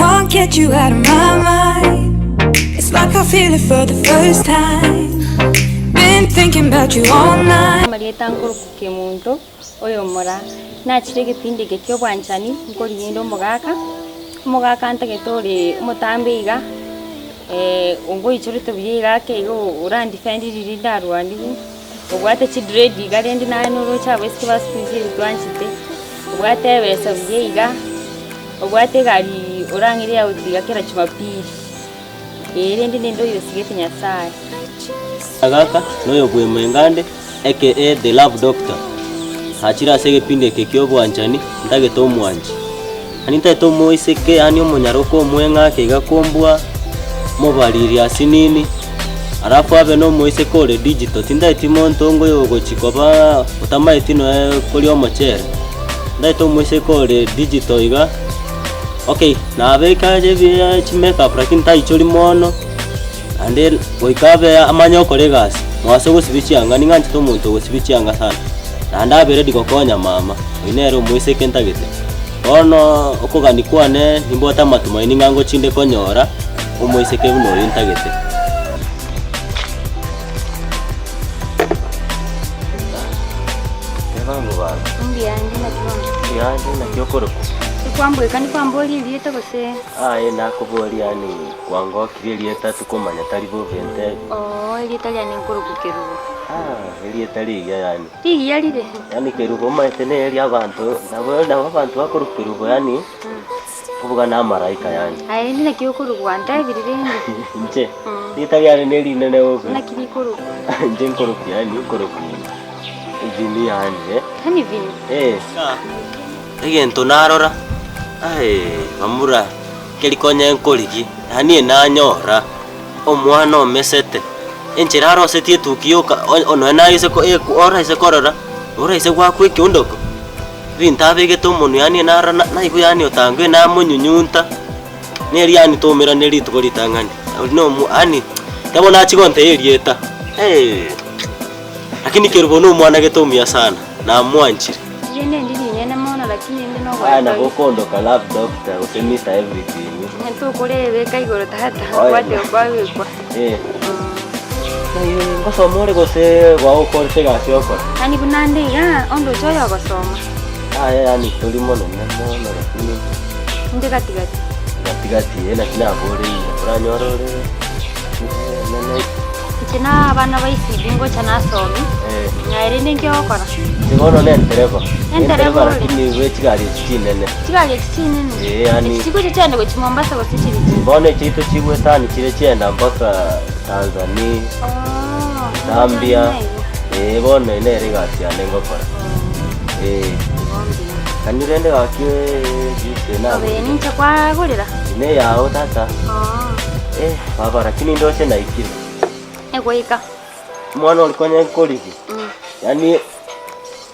Can't get you out of my mind. It's like I feel it for the first time. Been thinking about you all night. Amarieta nkoruku Kemunto, oyomora, nachire egepindi eke kia obwanchani, nkorigende omogaka, omogaka ntagete ore omotambe iga, ongoichorete buya iga ake iga orandefend riria ndarwaniwe. Obwate chidread iga rende naye noroche abaiseke ba siku hizi ebi twanchete, obwate ebesa buya iga, obwate egari orang'ire out iga kera jumapili, eh rende nende oyosigete Nyasaye. Agaka noyo bw'Emengande aka The Love Doctor achire ase egepindi eke ki'obwanchani ntagete omwanchi. Yaani ntagete omoiseke yaani omonyaroka omweng'ake iga kombua omobariri asinini. Alafu abe na omoiseke ore digital, tintageti monto onge oyo ogochi koba otamaeti noe koria omochere, ntagete omoiseke ore digital iga, okay nabeke aye ebi chimakeup lakini taichori mono, naende goika abe amanye gokora egasi, moase gosibia chianga, ning'anchete omonto ogosibia chianga sana, naende abe ready gokonya mama, oyio nere omoiseke ntagete. Bono okogania kwane nimbwate amatumaini ng'a ngochinde konyora omoiseke buna oyo ntagete. Tebango baba. Mbuya ande naki bono? Mbuya ande naki okorokwa? Ekwamboeka nikwamboria erieta gose? Aye nakoboria yaani kwangokirie erieta tikomanya tari bobe ntebi. Oo erieta riane nkorokwa Kerubo. Ah erieta rigiya yaani. Rigiya rire. Yaani Kerubo omanyete neri abanto nabo nabo abanto bakorokwa Kerubo yaani Okobuga na amaraika yaani. Aye rende naki okorokwa ntebirie rende. Inche, rieta riane ne rinene bobe. Naki rikorokwa? Inche nkorokwa yaani nkorokwa Vini yaani eh. Yaani Vini? Eh. Egento narora, aye bamura keri konya nkorigie, yaani nanyora omwana omesete, enchera arosetie etuki yoka onye nonya naye ase oraise korora, oraise goakwa ekeondoko. Ebinto abegete omonwa yaani narora naigwe yaani otangwe namonyunyunta, neri yaani twaumerane rituko ritang'ani, oria nomo yaani tebo nachia gontebia erieta eh, lakini kerubo na omwana gete omuya sana, namwanchire. Riende ndiri rinene mono lakini rende nogokora Aya nabo okondoka love doctor gose Mister everything. Tokorebeka igoro tata, Oye. obwate okwabekwa. Eh. Ngosoma ore gose gwagokorete egasi ogokora? Yaani buna nde iga, ondoche oyo ogosoma. Aye yaani tori monene mono lakini Inde gati gati. gati gati eh naki naboreire, oranyore ore nene Inche na abana ba ECD ngocha nasomi, eh. naye rende nki ogokora? Inche bono nentereba, Entereba nentereba ore? lakini bwe chigari echi chinene. Chigari echi chinene? Eh, yaani Echi chigocha chiaenda gochia Mombasa gose chiri chiri? bono echiaito chigwetania chire chiaenda mpaka Tanzania, Oh, Zambia, naigo. eh bono eye nere egasi yane ngokora. Eh, kanywe rende gaki juice eye Obe nagorire. ninche kwagorera? Neyao tata. Oh. Eh, baba lakini ndoche naikire. Egoika. Omwana oria konya nkorigia, yaani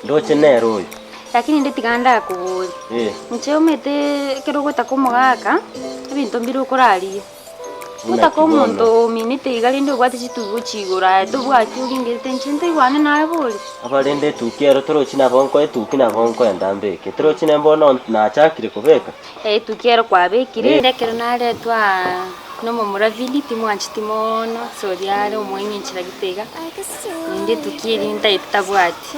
ndoche nere oyo. Lakini inde tiga ndakoborie. Eh. Inche omanyete ekero ogotaka omogaka, ebinto mbire okorarie. Buna Gotaka ki bono? omonto ominete iga rende obwate chitugo chigoro aye tobwati oringerete inche ntoigwane naye bori. Aba rende etuki ero torochi nabo nkoe etuki nabo nkoenda mbeke. Torochi ne bono nachakire kobeka. Etuki ero kwabekire, ekero naretwa aa nomomura Vini timwancheti moono ase oria are omoeng'enchera gete iga, naende etuki eria ntagete tabwati.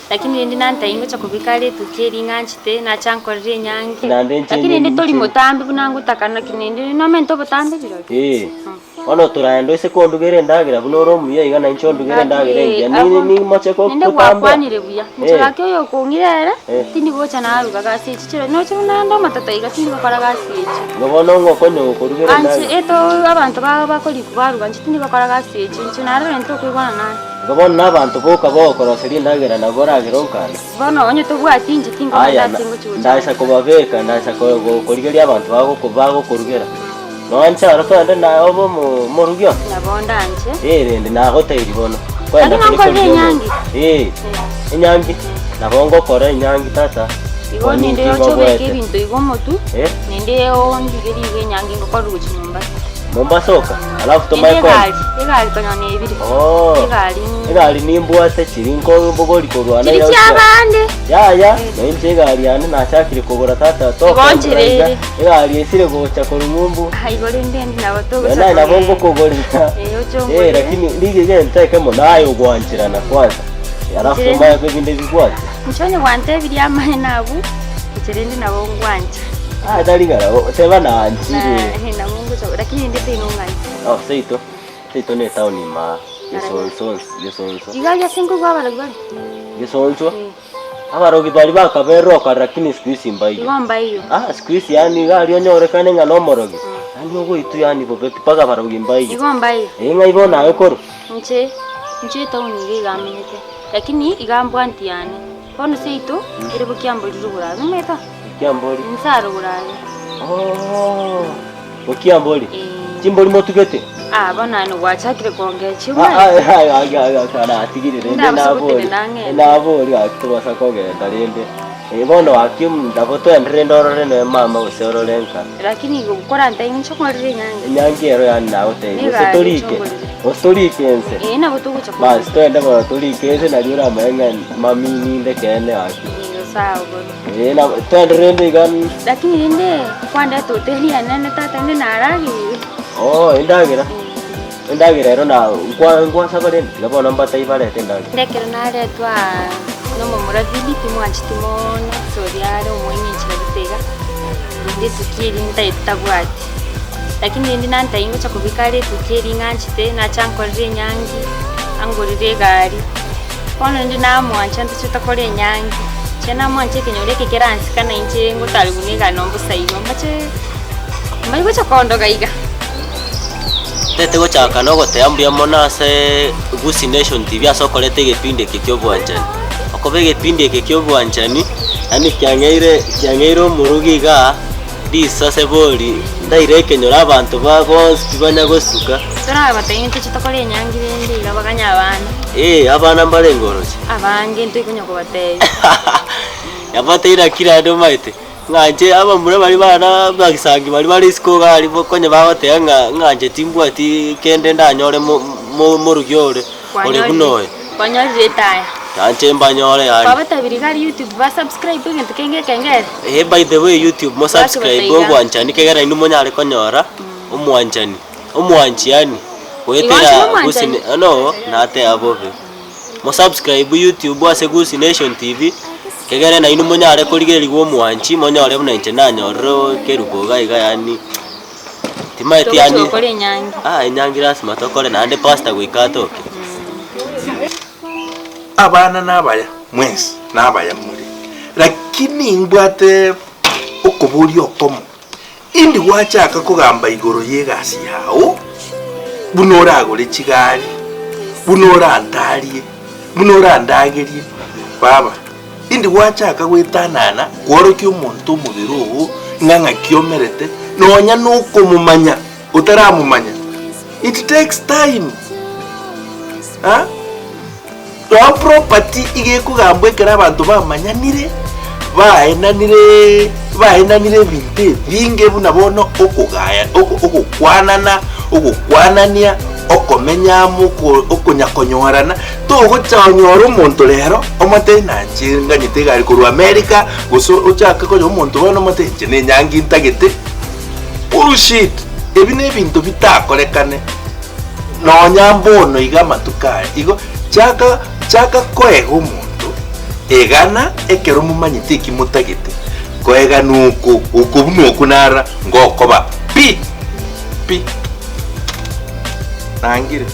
Lakini rende nantebia ngocha kobeka are etuki eria ng'anchete, nacha nkorere enyangi. Naende inche Lakini rende tori inche- motambe buna ngotaka naki naende nomente obotambe birori. Eh, bono toraenda oise kondugera endagera buna ore omuya iga na inche ondugere endagera engiya, Gaki, ni nimoche ko- Naende gotambea. gwakwanire buya, inche Eh. gaki oyo okong'ira ere, Eh. tindi gocha naruga gasi echi chire, noche buna ande omotata iga tindi gokora gasi echi. Igo bono ng'a okonya gokorugera Anche endagera. eto abanto ba bakorikwa baruga, inche tindi gokora gasi echi, inche narora ntokoigwana naye. Igo bono na abanto boka bogokoroseria endagera nabo oragere onkane. Bono onye tobwati inche tinkogenda Aya, ase ngochia gochanda. ndaisa kobabeka, ndaisa ko- ko- korigeria abanto bagoko bagokorugera. Noanche aro togende naye obe omo- omorugi oo? Nabo ndanche. Eh, rende nagotebia bono. Kwenda Lakini kore nonkorire korigia enyangi? omonto. Eh, enyangi, nabo ngokora enyangi tata. Igo Kwani ninde inki oche obeke ngoboete? ebinto igo omotwe, Eh? ninde ondigerie iga enyangi ngokorire gochia Mombasa. Mombasa oka alafu Ende tomae konya. egari, egari konya nebire. Oh. Egari. Egari nimbwate chiri nkombogori korwa Chiri Nairobi. chia abande. Yaya, na inche egari yane nachakire kogora tata toka. Igo ncherere. Egari esire gocha korwa ng'umbu. Ah, igo rende ndi nabo togocha. Naye nabo kogenda. ngokogorera. Eh, oche Eh, ongorere. lakini rige gento ekemo naye ogwancherana kwanza. Alafu Ncherende. tomae ebinde bigwancha. Inche onye gwantebirie amaene abwo, inche rende nabo ngwancha. Ah, tari ng'a nabo, teba naanchire. Na, eh, nabo ngocha, lakini rende tari nong'ancha. Oh, seito, seito ne etown imaa, Gesonso, Gesonso. Iga aria ase nkoigwa abarogi bare? Gesonso? Eh. Abarogi baria bakaberwa okare lakini siku hizi mbaiyo. Igo mbaiyo. Ah, siku hizi yaani iga aria onyorekane ng'a nomorogi, yaani ogoitwa yaani bobe pi mpaka abarogi mbaiyo. Igo mbaiyo. Eh, ng'ai bono aye okorwa? Inche, inche etown iga iga amenyete, lakini iga mbwanti yane. Bono seito, ere bokiambori rogoro aria, nomanyete? Kiambori. Inse arogoro aria. Oh, bokiambori. Eh. Chimbori motugete? Ah, bono aye gwachakire kongea Ah, chiomani. ah, ah, ah, ah, ah, natigire rende Ndabasa nabori. gotenena ng'ende. Nabori gaki tobasa kogenda rende. Eh, bono gaki nabo twende rende orore noe mama gose orore nka. Lakini igo koranta inche nkorire enyangi. Enyangi ero yaani nagotebia gose Negari torike nchongorere. gose torike ense. Ee nabo togocha Basi twende bono torike ense nario oramanye ng'a mami ninde ekeene gaki. Nigo sawa bono. Ee nabo twende rende iga Lakini rende kwandeta hoteli enene tata inde narageire. Oh endagera, endagera ero na nkwa nkwasaba rende tiga bono mbatebie barete endagera. Rende ekero naretwa aa nomomura Philip mwancheti mono ase oria are omoeng'enchera gete iga, rende etuki eria ntagete tabwati. Lakini rende nantaiyo ngocha kobeka are etuki eria ng'anchete, nacha ankorere enyangi, angorere egari. Bono rende namwancha ntoche tokore enyangi, inche namwancha ekenyoro eke keransika na inche ngotarigwa na egari nonye bosa igo, mbache mbache gocha kondoga iga. Ntete gochaka nogoteba mbuya mono ase Gusii Nation TV ase okoreta egepindi eke kia obwanchani. Okoba egepindi eke kia obwanchani, yaani kiang'eire kiang'eire omorugi igaa, risase bori, ndaire ekenyoro abanto ba bonsi tibanya gosuka. Torabatebie ntoche tokore enyangi rende iga baganye abana. Ee, abana mbarenge oroche. Abange ntoikonya kobatebia. Yabateire naki naende omanyete. Ng'a inche abamura baria bana abagisangi baria bare isiko iga aria bokonye bagoteba ng'a ng'a inche timbwati kende ndanyore mo- mo- morugi ore ore buna oyo. Kwanyorire etaya. Inche mbanyore yaani. Kwabatebirie iga aria YouTube ba subscribe egento kenge ekengere. Eh by the way YouTube mo subscribe Bwateba iga. obwanchani kegera inwe monyare konyora omwanchani, omwanchi yaani Igo goetera inche gose nomwanchani? no nateba bobe. Mo subscribe YouTube ase Gusii Nation TV, kegere nainwe monyare korigerigwa omwanchi, monyore buna inche nanyorire ekerubo iga iga yaani timaeti Togochi yaani gokora enyangi. ah enyangi lasima tokore naende pastor goika atoke. Abana nabaya mwensi, nabaya more, lakini mbwate okoboria okomo, Indi gwachaka kogamba igoro y'egasi yao, buna oragore chigari, buna orantarie, buna orandagerie, baba, indi gwachaka goetanana kworokia omonto omobere oo ng'a ng'aki omerete, nonya nokomomanya otaramomanya. It takes time. Ah? Nonya property iga ekogambwa ekero abanto bamanyanire, baenanire baenanire ebinto ebinge buna bono okogaya oko ogokwanana, ogokwanania, okomenya amo, oko okonyakonyorana, togocha onyore omonto rero omotebi nanche nganyete egari korwa America, gose ochake konya omonto bono omotebi inche na enyangi ntagete, bullshit! Ebi na ebinto bitakorekane. Nonya mbono iga amatuko aya igo, chaka chaka koega omonto, egana ekero momanyete eki motagete, koegana oko oko buna okwo nara ngokoba pi pi. Nangire.